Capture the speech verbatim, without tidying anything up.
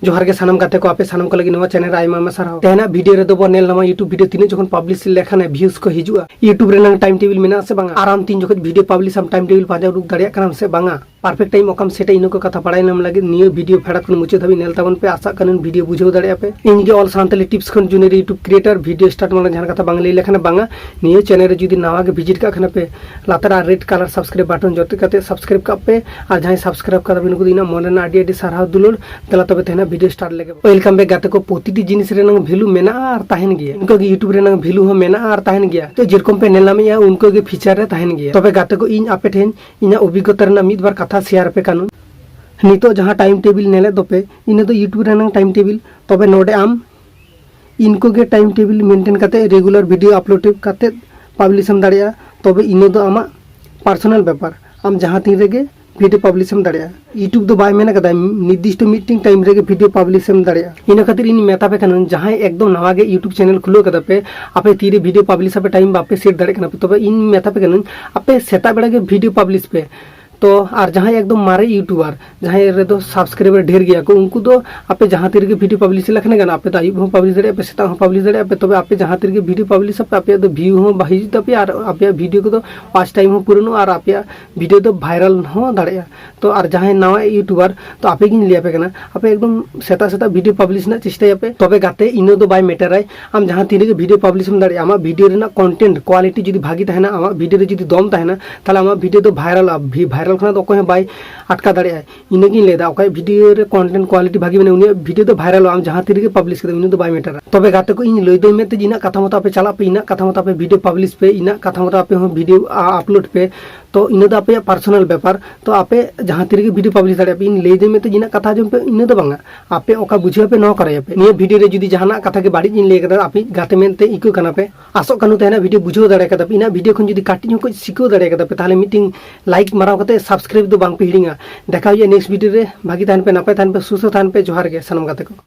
ᱡᱚᱦᱟᱨ ᱜᱮ ᱥᱟᱱᱟᱢ ᱜᱟᱛᱮ ᱠᱚ, ᱟᱯᱮ ᱥᱟᱱᱟᱢ ᱠᱚ ᱞᱟᱹᱜᱤᱫ ᱱᱚᱣᱟ ᱪᱮᱱᱮᱞ ᱨᱮ ᱟᱭᱢᱟ ᱟᱭᱢᱟ ᱥᱟᱨᱦᱟᱣ᱾ ᱛᱮᱦᱮᱧᱟᱜ ᱵᱷᱤᱰᱤᱭᱳ ᱨᱮᱫᱚ ᱵᱚᱱ ᱧᱮᱞ ᱧᱟᱢᱟ YouTube ᱵᱷᱤᱰᱤᱭᱳ ᱛᱤᱱᱟᱹᱜ ᱡᱚᱠᱷᱚᱱ ᱯᱟᱵᱽᱞᱤᱥ ᱞᱮᱠᱷᱟᱱ ᱵᱷᱤᱭᱩᱡᱽ ᱠᱚ ᱦᱤᱡᱩᱜᱼᱟ, YouTube ᱨᱮᱱᱟᱜ ᱴᱟᱭᱤᱢ ᱴᱮᱵᱤᱞ ᱢᱮᱱᱟᱜᱼᱟ ᱥᱮ ᱵᱟᱝᱟ, ᱟᱨ ᱟᱢ ᱛᱤᱱ ᱡᱚᱠᱷᱚᱱ ᱵᱷᱤᱰᱤᱭᱳ ᱯᱟᱵᱽᱞᱤᱥ ᱟᱢ ᱴᱟᱭᱤᱢ ᱴᱮᱵᱤᱞ ᱯᱟᱸᱡᱟ ᱩᱰᱩᱠ ᱫᱟᱲᱮᱭᱟᱜ ᱠᱟᱱᱟᱢ ᱥᱮ ᱵᱟᱝᱟ, ᱯᱟᱨᱯᱷᱮᱠᱴ ᱴᱟᱭᱤᱢ ᱚᱠᱟᱢ ᱥᱮᱴᱟ, ᱤᱱᱟᱹ ᱠᱚ ᱠᱟᱛᱷᱟ ᱵᱟᱲᱟᱭ ᱧᱟᱢ ᱞᱟᱹᱜᱤᱫ ᱱᱤᱭᱟᱹ ᱵᱷᱤᱰᱤᱭᱳ ᱯᱷᱮᱰᱟᱛ ᱠᱷᱚᱱ ᱢᱩᱪᱟᱹᱫ ᱫᱷᱟᱹᱵᱤᱡ ᱧᱮᱞ ᱛᱟᱵᱚᱱ ᱯᱮ᱾ ᱟᱥᱟᱜ ᱠᱟᱹᱱᱟᱹᱧ ᱵᱷᱤᱰᱤᱭᱳ ᱵᱩᱡᱷᱟᱹᱣ ᱫᱟᱲᱮᱭᱟᱜᱼᱟ ᱯᱮ᱾ ᱤᱧ ᱜᱮ All Santali Tips ᱠᱷᱚᱱ Junior YouTube Creator᱾ Video start ᱢᱟᱲᱟᱝ ᱡᱟᱦᱟᱱ ᱠᱟᱛᱷᱟ ᱵᱟᱝ ᱞᱟᱹᱭ ᱞᱮᱠᱷᱟᱱ ᱵᱟᱝᱟ, ᱱᱤᱭᱟᱹ ᱪᱮᱱᱮᱞ ᱨᱮ ᱡᱩᱫᱤ ᱱᱟᱣᱟ ᱜᱮ ᱵᱷᱤᱡᱤᱴ ᱠᱟᱜ ᱠᱷᱟᱱ ᱯᱮ, ᱞᱟᱛᱟᱨ ᱟᱨ ᱨᱮᱰ ᱠᱟᱞᱟᱨ ᱥᱟᱵᱥᱠᱨᱟᱭᱤᱵ ᱵᱟᱴᱚᱱ ᱡᱚᱛᱮ ᱠᱟᱛᱮ ᱥᱟᱵᱥᱠᱨᱟᱭᱤᱵ ᱠᱟᱜ ᱯᱮ, ᱟᱨ ᱡᱟᱦᱟᱸᱭ ᱥᱟᱵᱥᱠᱨᱟᱭᱤᱵ ᱠᱟᱫᱟ ᱵᱤᱱ ᱩᱱᱠᱩ ᱫᱚ ᱤᱧᱟᱹᱜ ᱢᱚᱱ ᱨᱮᱱᱟᱜ ᱟᱹᱰᱤ ᱟᱹᱰᱤ ᱥᱟᱨᱦᱟᱣ ᱫᱩᱞᱟᱹᱲ᱾ ᱫᱮᱞᱟ ᱛᱚᱵᱮ ᱛᱮᱦᱮᱧᱟᱜ ᱵᱷᱤᱰᱤᱭᱳ ᱥᱴᱟᱨᱴ ᱞᱮᱜᱮ᱾ ᱳᱭᱮᱞᱠᱟᱢ ᱵᱮᱠ ᱜᱟᱛᱮ ᱠᱚ, ᱯᱨᱚᱛᱤᱴᱤ ᱡᱤᱱᱤᱥ ᱨᱮᱱᱟᱜ ᱵᱷᱮᱞᱩ ᱢᱮᱱᱟᱜᱼᱟ ᱟᱨ ᱛᱟᱦᱮᱱ ᱜᱮᱭᱟ, ᱤᱱᱠᱟᱹ ᱜᱮ YouTube ᱨᱮᱱᱟᱜ ᱵᱷᱮᱞᱩ ᱦᱚᱸ ᱢᱮᱱᱟᱜᱼᱟ ᱟᱨ ᱛᱟᱦᱮᱱ ᱜᱮᱭᱟ᱾ ᱛᱚ ᱡᱮᱨᱚᱠᱚᱢ ᱯᱮ ᱧᱮᱞ ᱧᱟᱢᱮᱜᱼᱟ ᱚᱱᱠᱟ ᱜᱮ ᱯᱷᱤᱪᱟᱨ ᱨᱮ ᱛᱟᱦᱮᱱ ᱜᱮᱭᱟ᱾ ᱛᱚᱵᱮ ᱜᱟᱛᱮ ᱠᱚ, ᱤᱧ ᱟᱯᱮ ᱴᱷᱮᱱ ᱤᱧᱟᱹᱜ ᱚᱵᱷᱤᱜᱽᱜᱚᱛᱟ ᱨᱮᱱᱟᱜ ᱢᱤᱫ ᱵᱟᱨ ᱠᱟᱛᱷᱟ ᱥᱮᱭᱟᱨ ᱟᱯᱮ ᱠᱟᱱᱟ᱾ ᱱᱤᱛᱚᱜ ᱡᱟᱦᱟᱸ ᱴᱟᱭᱤᱢ ᱴᱮᱵᱤᱞ ᱧᱮᱞᱮᱫ ᱫᱚᱯᱮ, ᱤᱱᱟᱹ ᱫᱚ YouTube ᱨᱮᱱᱟᱜ ᱴᱟᱭᱤᱢ ᱴᱮᱵᱤᱞ᱾ ᱛᱚᱵᱮ ᱱᱚᱰᱮ ᱟᱢ ᱤᱱᱠᱩ ᱜᱮ ᱴᱟᱭᱤᱢ ᱴᱮᱵᱤᱞ ᱢᱮᱱᱴᱮᱱ ᱠᱟᱛᱮ ᱨᱮᱜᱩᱞᱟᱨ ᱵᱷᱤᱰᱤᱭᱳ ᱟᱯᱞᱳᱰ ᱠᱟᱛᱮ ᱯᱟᱵᱽᱞᱤᱥ ᱮᱢ ᱫᱟᱲᱮᱭᱟᱜᱼᱟ᱾ ᱛᱚᱵᱮ ᱤᱱᱟᱹ ᱫᱚ ᱟᱢᱟᱜ ᱯᱟᱨᱥᱚᱱᱟᱞ ᱵᱮᱯᱟᱨ, ᱟᱢ ᱡᱟᱦᱟᱸ ᱛᱤᱱ ᱨᱮᱜᱮ ᱵᱷᱤᱰᱤᱭᱳ ᱯᱟᱵᱽᱞᱤᱥ ᱮᱢ ᱫᱟᱲᱮᱭᱟᱜᱼᱟ᱾ YouTube ᱫᱚ ᱵᱟᱭ ᱢᱮᱱ ᱠᱟᱫᱟ ᱱᱤᱨᱫᱤᱥᱴᱚ ᱢᱤᱫᱴᱮᱱ ᱴᱟᱭᱤᱢ ᱨᱮᱜᱮ ᱵᱷᱤᱰᱤᱭᱳ ᱯᱟᱵᱽᱞᱤᱥ ᱮᱢ ᱫᱟᱲᱮᱭᱟᱜᱼᱟ᱾ ᱤᱱᱟᱹ ᱠᱷᱟᱹᱛᱤᱨ ᱤᱧ ᱢᱮᱛᱟ ᱯᱮ ᱠᱟᱹᱱᱟᱹᱧ, ᱡᱟᱦᱟᱸᱭ ᱮᱠᱫᱚᱢ ᱱᱟᱣᱟ ᱜᱮ YouTube ᱪᱮᱱᱮᱞ ᱠᱷᱩᱞᱟᱹᱣ ᱠᱟᱫᱟ ᱯᱮ, ᱟᱯᱮ ᱛᱤᱨᱮ ᱵᱷᱤᱰᱤᱭᱳ ᱯᱟᱵᱽᱞᱤᱥ ᱟᱯᱮ ᱴᱟᱭᱤᱢ ᱵᱟᱯᱮ ᱥᱮᱴ ᱫᱟᱲᱮᱭᱟᱜ ᱠᱟᱱᱟ ᱯᱮ, ᱛᱚᱵᱮ ᱤᱧ ᱢᱮᱛᱟ ᱯᱮ ᱠᱟᱹᱱᱟᱹᱧ, ᱟᱯᱮ ᱥᱮᱛᱟᱜ ᱵᱮᱲᱟ ᱜᱮ ᱵᱷᱤᱰᱤᱭᱳ ᱯᱟᱵᱽᱞᱤᱥ ᱯᱮ᱾ ᱛᱚ ᱟᱨ ᱡᱟᱦᱟᱸᱭ ᱮᱠᱫᱚᱢ ᱢᱟᱨᱮ YouTuber, ᱡᱟᱦᱟᱸᱭ ᱨᱮᱫᱚ ᱥᱟᱵᱥᱠᱨᱟᱭᱵᱟᱨ ᱰᱷᱮᱨ ᱜᱮᱭᱟ ᱠᱚ, ᱩᱱᱠᱩ ᱫᱚ ᱟᱯᱮ ᱡᱟᱦᱟᱸ ᱛᱤ ᱨᱮᱜᱮ ᱵᱷᱤᱰᱤᱭᱳ ᱯᱟᱵᱽᱞᱤᱥ ᱞᱮᱠᱷᱟᱱ ᱜᱮ ᱜᱟᱱᱚᱜᱼᱟ᱾ ᱟᱯᱮ ᱫᱚ ᱟᱹᱭᱩᱵ ᱦᱚᱸ ᱯᱟᱵᱽᱞᱤᱥ ᱫᱟᱲᱮᱭᱟᱜᱼᱟ ᱯᱮ, ᱥᱮᱛᱟᱜ ᱦᱚᱸ ᱯᱟᱵᱽᱞᱤᱥ ᱫᱟᱲᱮᱭᱟᱜᱼᱟ ᱯᱮ᱾ ᱛᱚᱵᱮ ᱟᱯᱮ ᱡᱟᱦᱟᱸ ᱛᱤ ᱨᱮᱜᱮ ᱵᱷᱤᱰᱤᱭᱳ ᱯᱟᱵᱽᱞᱤᱥ ᱟᱯᱮ, ᱟᱯᱮᱭᱟᱜ ᱫᱚ ᱵᱷᱤᱭᱩ ᱦᱚᱸ ᱵᱟᱭ ᱦᱤᱡᱩᱜ ᱛᱟᱯᱮᱭᱟ ᱟᱨ ᱟᱯᱮᱭᱟᱜ ᱵᱷᱤᱰᱤᱭᱳ ᱠᱚᱫᱚ ᱣᱟᱪ ᱴᱟᱭᱤᱢ ᱦᱚᱸ ᱯᱩᱨᱟᱹᱱᱚᱜᱼᱟ ᱟᱨ ᱟᱯᱮᱭᱟᱜ ᱵᱷᱤᱰᱤᱭᱳ ᱫᱚ ᱵᱷᱟᱭᱨᱟᱞ ᱦᱚᱸ ᱫᱟᱲᱮᱭᱟᱜᱼᱟ᱾ ᱛᱚ ᱟᱨ ᱡᱟᱦᱟᱸᱭ ᱱᱟᱣᱟ YouTuber, ᱛᱚ ᱟᱯᱮ ᱜᱤᱧ ᱞᱟᱹᱭ ᱟᱯᱮ ᱠᱟᱱᱟ, ᱟᱯᱮ ᱮᱠᱫᱚᱢ ᱥᱮᱛᱟᱜ ᱥᱮᱛᱟᱜ ᱵᱷᱤᱰᱤᱭᱳ ᱯᱟᱵᱽᱞᱤᱥ ᱨᱮᱱᱟᱜ ᱪᱮᱥᱴᱟᱭᱟᱯᱮ᱾ ᱛᱚᱵᱮ ᱜᱟᱛᱮ, ᱤᱱᱟᱹ ᱫᱚ ᱵᱟᱭ ᱢᱮᱴᱟᱨᱟᱭ᱾ ᱟᱢ ᱡᱟᱦᱟᱸ ᱛᱤ ᱨᱮᱜᱮ ᱵᱷᱤᱰᱤᱭᱳ ᱯᱟᱵᱽᱞᱤᱥ ᱮᱢ ᱫᱟᱲᱮᱭᱟᱜᱼᱟ, ᱟᱢᱟᱜ ᱵᱷᱤᱰᱤᱭᱳ ᱨᱮᱱᱟᱜ ᱠᱚᱱᱴᱮᱱᱴ ᱠᱳᱣᱟᱞᱤᱴᱤ ᱡᱩᱫᱤ ᱵᱷᱟᱜᱤ ᱛᱟᱦᱮᱱᱟ, ᱟᱢᱟᱜ ᱵᱷᱤᱰᱤᱭᱳ ᱨᱮ ᱡᱩᱫᱤ ᱫᱚᱢ ᱛᱟᱦᱮᱱᱟ, ᱛᱟᱦᱚᱞᱮ ᱟᱢᱟᱜ ᱵᱷᱤᱰᱤᱭᱳ ᱫᱚ ᱵᱷᱟᱭᱨᱟᱞᱚᱜᱼᱟ᱾ ᱵᱷᱤ-, ᱵᱷᱟᱭᱨᱟᱞ ᱠᱷᱚᱱᱟᱜ ᱫᱚ ᱚᱠᱚᱭ ᱦᱚᱸ ᱵᱟᱭ ᱟᱴᱠᱟ ᱫᱟᱲᱮᱭᱟᱜᱼᱟ᱾ ᱤᱱᱟᱹᱜᱤᱧ ᱞᱟᱹᱭᱫᱟ, ᱚᱠᱚᱭᱟᱜ ᱵᱷᱤᱰᱤᱭᱳ ᱨᱮ ᱠᱚᱱᱴᱮᱱᱴ ᱠᱳᱣᱟᱞᱤᱴᱤ ᱵᱷᱟᱜᱤ ᱢᱮᱱᱟᱜᱼᱟ, ᱩᱱᱤᱭᱟᱜ ᱵᱷᱤᱰᱤᱭᱳ ᱫᱚ ᱵᱷᱟᱭᱨᱟᱞᱚᱜᱼᱟ, ᱟᱢ ᱡᱟᱦᱟᱸ ᱛᱤ ᱨᱮᱜᱮ ᱯᱟᱵᱽᱞᱤᱥ ᱠᱮᱫᱟ, ᱩᱱᱤ ᱫᱚ ᱵᱟᱭ ᱢᱮᱴᱟᱨᱟ᱾ ᱛᱚᱵᱮ ᱜᱟᱛᱮ ᱠᱚ, ᱤᱧ ᱞᱟᱹᱭ ᱫᱚᱧ ᱢᱮᱱᱛᱮ ᱤᱱᱟᱹᱜ ᱠᱟᱛᱷᱟ ᱢᱚᱛᱚ ᱟᱯᱮ ᱪᱟᱞᱟᱜ ᱯᱮ, ᱤᱱᱟᱹᱜ ᱠᱟᱛᱷᱟ ᱢᱚᱛᱚ ᱟᱯᱮ ᱵᱷᱤᱰᱤᱭᱳ ᱯᱟᱵᱽᱞᱤᱥ ᱯᱮ, ᱤᱱᱟᱹᱜ ᱠᱟᱛᱷᱟ ᱢᱚᱛᱚ ᱟᱯᱮ ᱦᱚᱸ ᱵᱷᱤᱰᱤᱭᱳ ᱟ-, ᱟᱯᱞᱳᱰ ᱯᱮ᱾ ᱛᱚ ᱤᱱᱟᱹ ᱫᱚ ᱟᱯᱮᱭᱟᱜ ᱯᱟᱨᱥᱚᱱᱟᱞ ᱵᱮᱯᱟᱨ᱾ ᱛᱚ ᱟᱯᱮ ᱡᱟᱦᱟᱸ ᱛᱤ ᱨᱮᱜᱮ ᱵᱷᱤᱰᱤᱭᱳ ᱯᱟᱵᱽᱞᱤᱥ ᱫᱟᱲᱮᱭᱟᱜᱼᱟ ᱯᱮ, ᱤᱧ ᱞᱟᱹᱭ ᱫᱟᱹᱧ ᱢᱮᱱᱛᱮ ᱤᱱᱟᱹᱜ ᱠᱟᱛᱷᱟ ᱟᱸᱡᱚᱢ ᱯᱮ, ᱤᱱᱟᱹ ᱫᱚ ᱵᱟᱝᱟ᱾ ᱟᱯᱮ ᱚᱠᱟ ᱵᱩᱡᱷᱟᱹᱣ ᱯᱮ, ᱱᱚᱣᱟ ᱠᱚᱨᱟᱭᱟ ᱯᱮ᱾ ᱱᱤᱭᱟᱹ ᱵᱷᱤᱰᱤᱭᱳ ᱨᱮ ᱡᱩᱫᱤ ᱡᱟᱦᱟᱱᱟᱜ ᱠᱟᱛᱷᱟ ᱜᱮ ᱵᱟᱹᱲᱤᱡ ᱤᱧ ᱞᱟᱹᱭ ᱠᱟᱫᱟ, ᱟᱯᱮ ᱜᱟᱛᱮ ᱢᱮᱱᱛᱮ ᱤᱠᱟᱹ ᱠᱟᱱᱟ ᱯᱮ, ᱟᱥᱚᱜ ᱠᱟᱱᱟ ᱛᱟᱦᱮᱱᱟ ᱵᱷᱤᱰᱤᱭᱳ ᱵᱩᱡᱷᱟᱹᱣ ᱫᱟᱲᱮ ᱠᱟᱫᱟ ᱯᱮ, ᱤᱱᱟᱹᱜ ᱵᱷᱤᱰᱤᱭᱳ ᱠᱷᱚᱱ ᱡᱩᱫᱤ ᱠᱟᱹᱴᱤᱡ ᱦᱚᱸ ᱠᱟᱹᱡ ᱥᱤᱠᱷᱟᱹᱣ ᱫᱟᱲᱮ ᱠᱟᱫᱟ ᱯᱮ, ᱛᱟᱦᱚᱞᱮ ᱢᱤᱫᱴᱤᱝ ᱞᱟᱭᱤᱠ ᱢᱟᱨᱟᱣ ᱠᱟᱛᱮ ᱥᱟᱵᱥᱠᱨᱟᱭᱤᱵ ᱫᱚ ᱵᱟᱝ ᱯᱮ ᱦᱤᱲᱤᱧᱟ᱾ ᱫᱮᱠᱷᱟ ᱦᱩᱭᱩᱜᱼᱟ ᱱᱮᱠᱥᱴ ᱵᱷᱤᱰᱤᱭᱳ ᱨᱮ᱾ ᱵᱷᱟᱜᱤ ᱛᱟᱦᱮᱱ ᱯᱮ, ᱱᱟᱯᱟᱭ ᱛᱟᱦᱮᱱ ᱯᱮ, ᱥᱩᱥᱛᱷᱚ ᱛᱟᱦᱮᱱ ᱯᱮ᱾ ᱡᱚᱦᱟᱨ ᱜᱮ ᱥᱟᱱᱟᱢ ᱜᱟᱛᱮ ᱠᱚ᱾